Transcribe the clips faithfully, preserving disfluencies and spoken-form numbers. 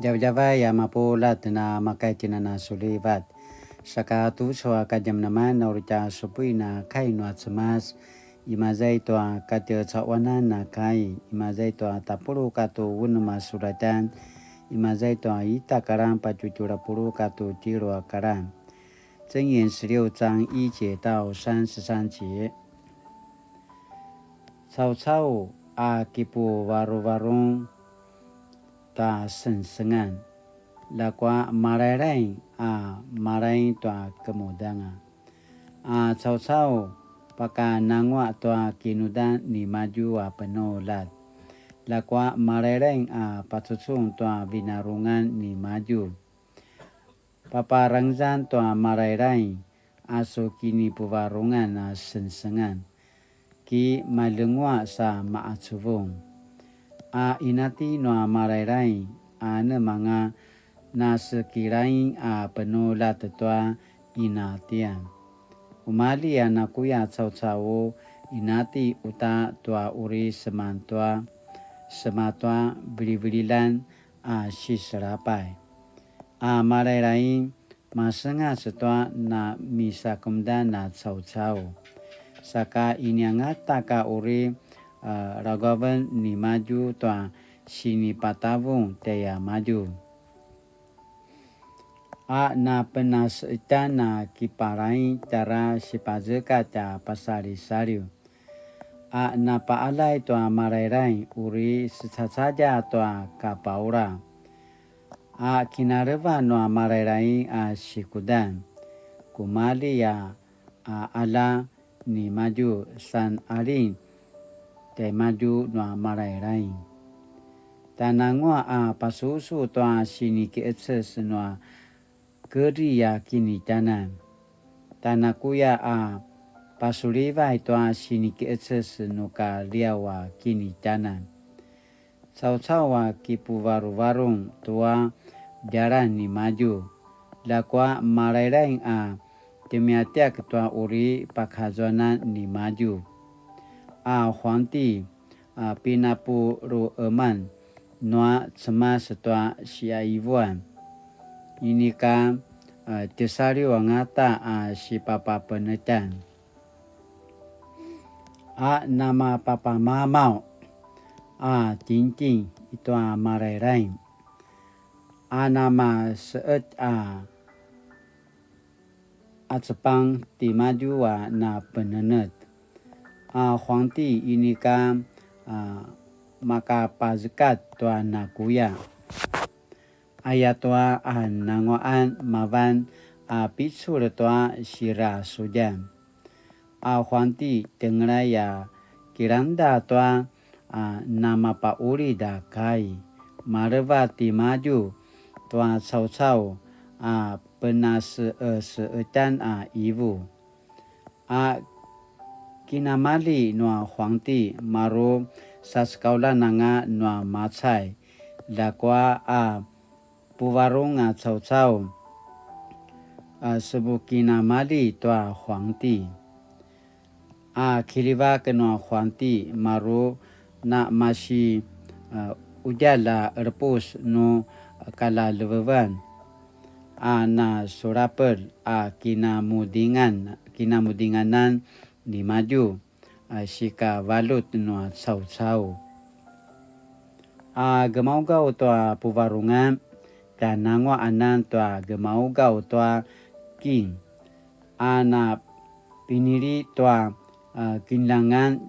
Djavadjavay a mapuljat na makaitjinan a sulivat. Saka tucu a kadjamadjaman a uri tja supuin a kai nua Cemas, imaza i tua katjecaquanan a kai, imaza i tua tapuluq katua unem a sulatjan, imaza i tua ita a karan patje tjelu a puluq katua tjelu a karan. 箴言十六章一节到三十三节。 Caucau a kipuvaruvarung ta sengsengan, ljakua malailai a malaing tua kemudanga. A caucau pakananguaq tua kinudan nimadju a penuljat, ljakua malailai a pacucung tua vinarungan nimadju. Paparangezan tua malailai a su kinipuvarungan a sengsengan, ki malenguaq sa maqacuvung. A inati nua malailai a nemanga nasekilaing a penuljat tua inatian. Umali a nakuya caucau inati uta tua uri seman tua, sema tua vilivililjan a siselapay. A malailai masengac tua na misakemedan a caucau. Saka iniangata ka uri, a, lagaven nimadju tua sinipatavung tjaiamadju. A napenaseqetjan a kipalaing tjara sipazekatj a pasalisaliw. A napaqaljay tua malailai uri secacadja tua kapaula. A kinaleva nua malailai a sikudan, kumali a, a qalja nimadju san aling tjaimadju nua malailai. Tjananguaq a pasusu tua sinikiqeces nua kedri a kinitjanan. Tjanakuya a pasulivay tua sinikiqeces nuka liaw a kinitjanan. Caucau a kipuvaruvarung tua djalan nimadju, ljakua malailai a tjemiatiak tua uri pakazuanan nimadju. A huangti, a pinapuluqeman nua Cemas tua siqaivuan. Inika, a, tjesaliw angata a sipapapenetjan. A namapapamamaw a tingting i tua malailai. A namaseqetj a qacepang timadju a napenenetj. A huangti inika, a, makapazekatj tua nakuya. Ayatua a nanguaqan mavan a picul tua sirasudjan. A huangti tjengelay a kilangda tua a namapaqulid a kai, maleva timadju tua caucau a penaseqeseqetjan a ivu. A kinamali nua huangti maru sasekauljan anga nua macay, ljakua a puvarung a caucau a semukinamali tua huangti. A kilivak nua huangti maru na masi, a, udjalj a qerepus nu kalalevevan, a na sulapelj a kinamudingan, kinamudinganan nimadju, a sikavaljut nua caucau. A gemaugaw tua puvarungan, tjananguaq anan tua gemaugaw tua king, a na pinili tua, a, kinljangan,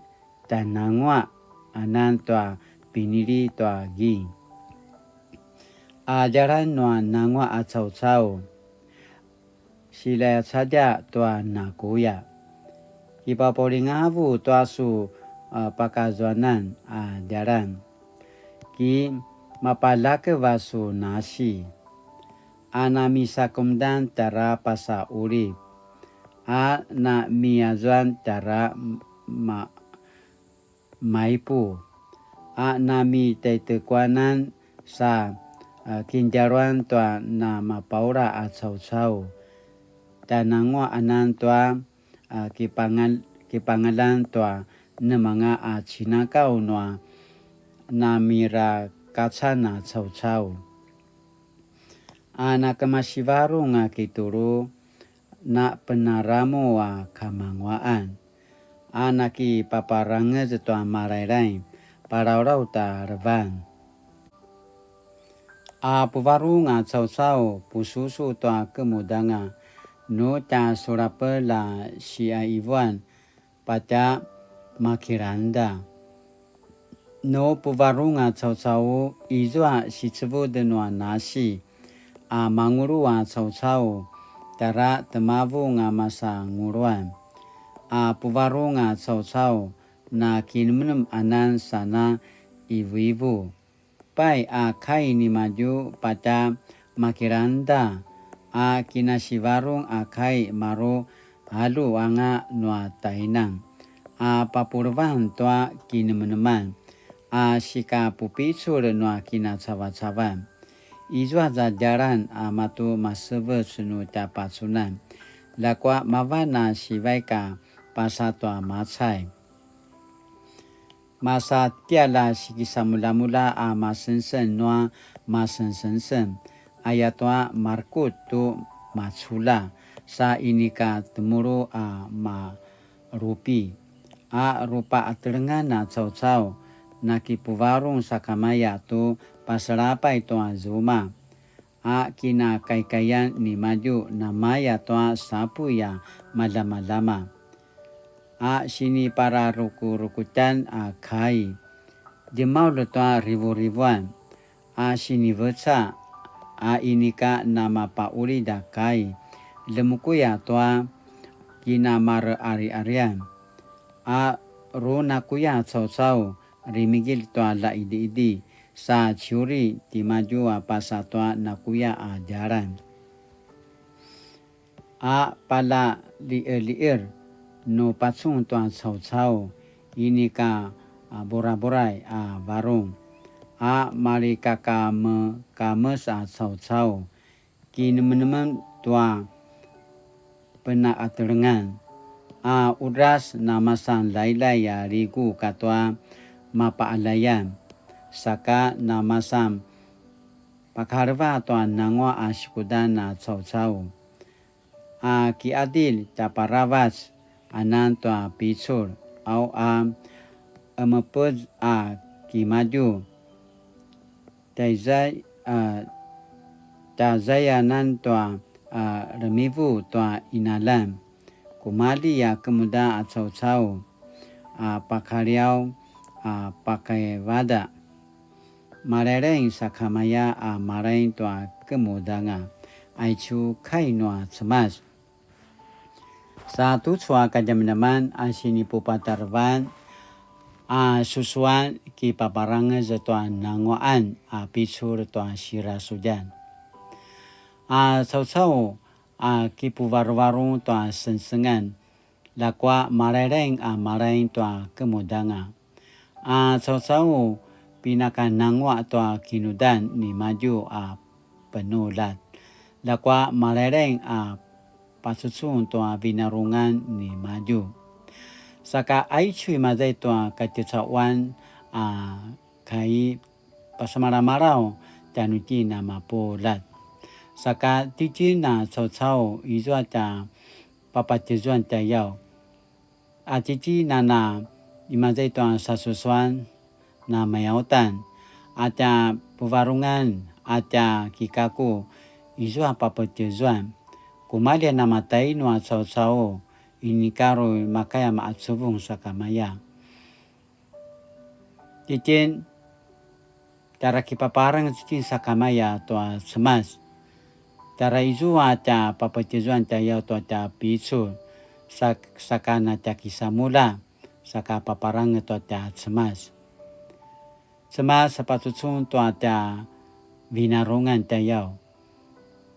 tjananguaq anan tua pinili tua ging. A djalan nua nanguaq a caucau, silayacadja tua nakuya. Kipapaulingavu tua su, a, pakazuanan a djalan. Ki mapalakev a su nasi. A namisakemedan tjara pasa ulip. A namiyazuan tjara ma-, maipu. A namitaitekuanan sa, a, kintjaruan tua namapaula a caucau. Tjananguaq anan tua, a, kipangal-, kipangaljan tua nemanga a cinakaw nua namirakacan a caucau. A nakemasivarung a kitulu, napenaramu a kamanguaqan, a nakipaparangez tua malailai, palawlaw ta levan. A puvarung a caucau pususu tua kemudanga, nu tja sulapel a siaivuan, patja makilangda. Nu puvarung a caucau, izua sicevud nua nasi, a mangulu a caucau, tjara temavung a masa nguluan. A puvarung a caucau, na kinemenem anan sana ivuivu. Pai a kai nimadju patja makilangda, a kinasivarung a kai maru alu anga nua tainan, a papulevan tua kinemeneman, a sikapupicul nua kinacavacavan. Izua za djalan a matu masevec nu tja pacunan, ljakua mavan a sivaik a pasa tua macai. Masa tjial a sikisamuljamulja a masengseng nua masengsengseng, ayatua marekutj tu maculja, sa inika temulu a marupi. A rupaqatelengan a caucau, nakipuvarung sakamaya tu paselapay tua zuma, a kinakaikaian nimadju namaya tua sapuy a maljamaljama, a sinipararukurukutjan a kai. Djemaulj tua rivurivuan, a siniveca, a inika namapaqulid a kai, lemukuya tua kinamareqariqarian, a runakuya caucau, rimigilj tua ljaqidiqidi, sa ciuri timadju a pasa tua nakuya a djalan. A palaliqeliqer nu pacun tua caucau, inika, a, buraburay a varung, a malikakamekames a caucau, kinemenemen tua penaqatelengan, a qudras namasan lailai a ligu katua mapaqaljayan, saka namasan pakaleva tua nanguaq a sikudan a caucau, a kiqadilj tjaparavac anan tua picul, au a qemepez a kimadju, tjazay-, a, tjazayanan tua, a, remivu tua qinaljan, kumalji a kemuda a caucau, a, pakaliaw, a, pakaivada. Maleleng sakamaya a malaing tua kemudanga, aicu kai nua Cemas. Sa tucu a kadjamadjaman a sinipupatarevan a susuan kipaparangez tua nanguaqan a picul tua sirasudjan. A caucau a kipuvaruvarung tua sengsengan, ljakua maleleng a malaing tua kemudanga. A caucau pinakananguaq tua kinudan nimadju a penuljat, ljakua maleleng a pacucun tua vinarungan nimadju. Saka aicu imaza i tua katjecaquan a kai pasemalamalaw tjanuitjen a mapuljat. Saka titjen a caucau izua tja papatjezuan tjayaw. A titjen a na imaza i tua sasusuan na mayautan, a tja puvarungan, a tja kikaku, izua papatjezuan. Kumalji a namatainu a caucau, inika uri makaya maqacuvung sakamaya. Titjen, tjara kipaparangez itjen sakamaya tua Cemas. Tjara izua tja papatjezuan tjayaw tua tja picul, sa-, saka na tja kisamulja, saka paparangez tua tja Cemas. Cemas pacucun tua tja vinarungan tjayaw.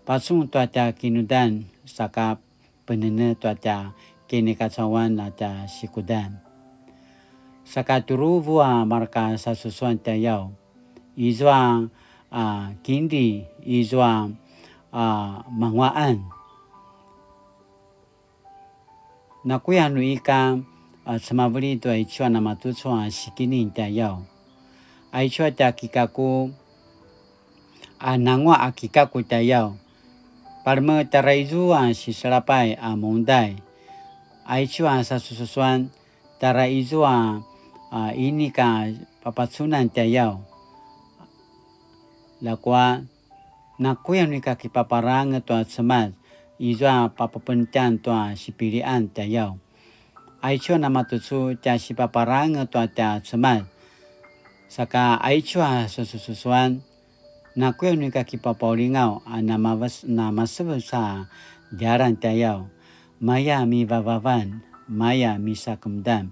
Pacun tua tja kinudan, saka penene tua tja kinikacauan a tja sikudan. Saka tjuruvu a marka sasusuan tjayaw, izua a kinri, izua a manguaqan. Nakuya nu ika a cemaveli tua aicu a namatucu a sikinin tjayaw. Aicu a tja kikaku, a nanguaq a kikaku tjayaw. Paleme tjara izua siselapay a mungday. Aicu a sasususuan tjara izua a inika papacunan tjayaw. Ljakua, nakuya nu ika kipaparangez tua Cemas izua papapenetjan tua sipilian tjayaw. Aicu a namatucu tja sipaparangez tua tja Cemas. Saka aicu a sasususuan, nakuya nu ika kipapaulingaw a namaves-, namasevec a djalan tjayaw. Maya mivavavan, maya misakemedan,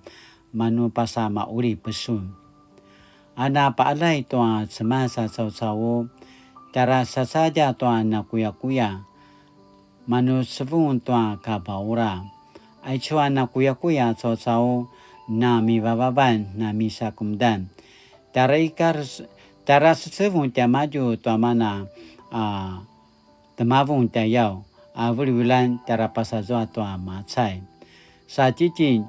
manu pasa mauli pesun. A napaalay tua Cemas a caucau, tjara sacadja tua nakuyakuya, manu cevung tua kabaura. Aicu a nakuyakuya caucau, na mivavavan, na misakemedan. Tjara ikar-, tjara secevung tiamadju tua mana a temavung tjayaw, a vilivilan tjara pasazua tua macay. Sa tjitjin,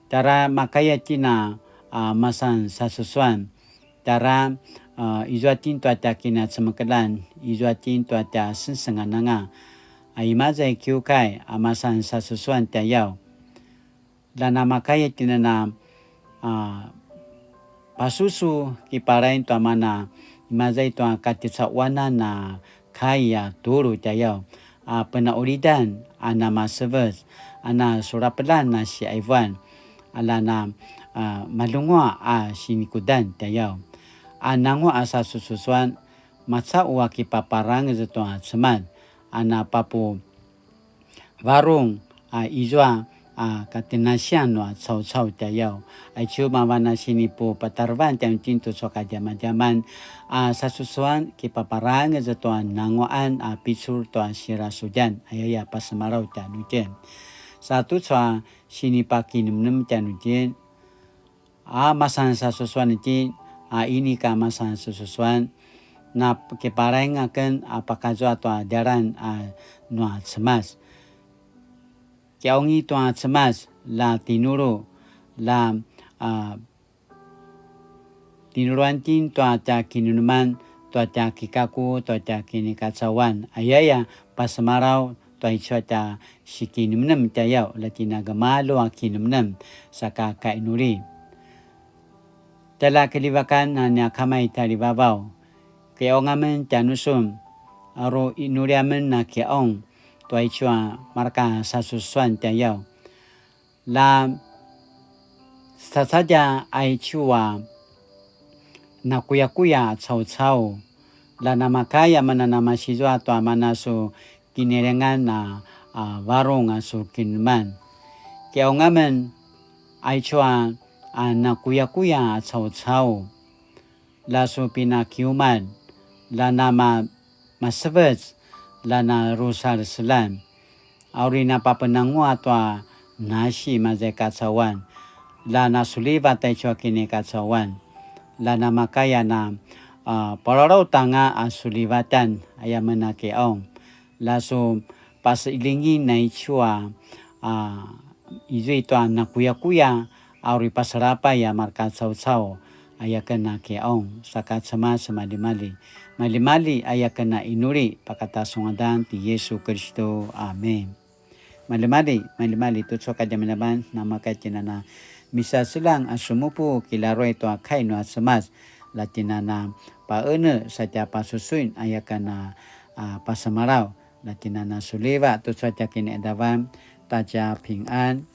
tjara makaya tjina a masan sasusuan, tjara a izua tjin tua tja kinacemekelan, izua tjin tua tja sengsengananga, a imaza i kiukay a masan sasusuan tjayaw. Lja namakaya tjinana a pasusu kipalain tua mana imaza i tua katjecaquanan a kai a tulu tjayaw, a penaulidan a namasevec, a nasulapelan a siaivuan, a lja na a malunguaq a sinikudan tjayaw. A nanguaq a sasususuan, macaqu a kipaparangez tua Cemas, a napapu varung a izua a katinasian nua caucau tjayaw. Aicu mavan a sinipupatarevan tjanuitjen tucu a kadjamadjaman a sasusuan kipaparangez tua nanguaqan a picul tua sirasudjan, ayaya pasemalaw tjanuitjen. Sa tucu a sinipakinemnem tjanuitjen, a masan sasusuan itjen, a inika masan sasusuan, na kipalaing aken a pakazua tua djalan a nua Cemas. Kiqaungi tua Cemas, lja tinulu, lja a tinuluan itjen tua tja kinemeneman, tua tja kikaku, tua tja kinikacauan, ayaya pasemalaw tua icu a tja sikinemnem tjayaw, lja tjen a gemalju a kinemnem, saka kainuli. Tjalja kilivakan a nia Kama i tjalivavaw, kiqaung amen tjanusun, a uri inuli amen a kiqaung tua icu a mareka sasusuan tjayaw. Lja sacadja aicu a nakuyakuya a caucau, lja namakaya amen a namasizua tua mana su kinilengan a, a varung a su kinemeneman. Kiqaung amen aicu a, a nakuyakuya a caucau, lja su pinakiumalj, lja nama masevec, lja na rusaleselan. A uri napapenanguaq tua nasi imaza i kacauan, lja nasulivat aicu a kinikacauan, lja namakaya na a palalautanga a sulivatan, aya amen a kiqaung, lja su paseqeljingen aicu a, a izua i tua nakuyakuya, a uri pasalapay a mareka caucau, aya aken a kiqaung, saka Cemas maljimalji. Maljimalji aya aken a inuli, pakata su ngadan ti Yesu Kiristu. Amen. Maljimalji, maljimalji tucu a kadjamadjaman, namakaya tjen a na misaseljang a sumupu kilaruay tua kai nua Cemas, lja tjen a na paqenetj sa tja pasusuin aya aken a, a, pasemalaw, lja tjen a na sulivat tucu a tja kiniqadavan, ta tja pingan.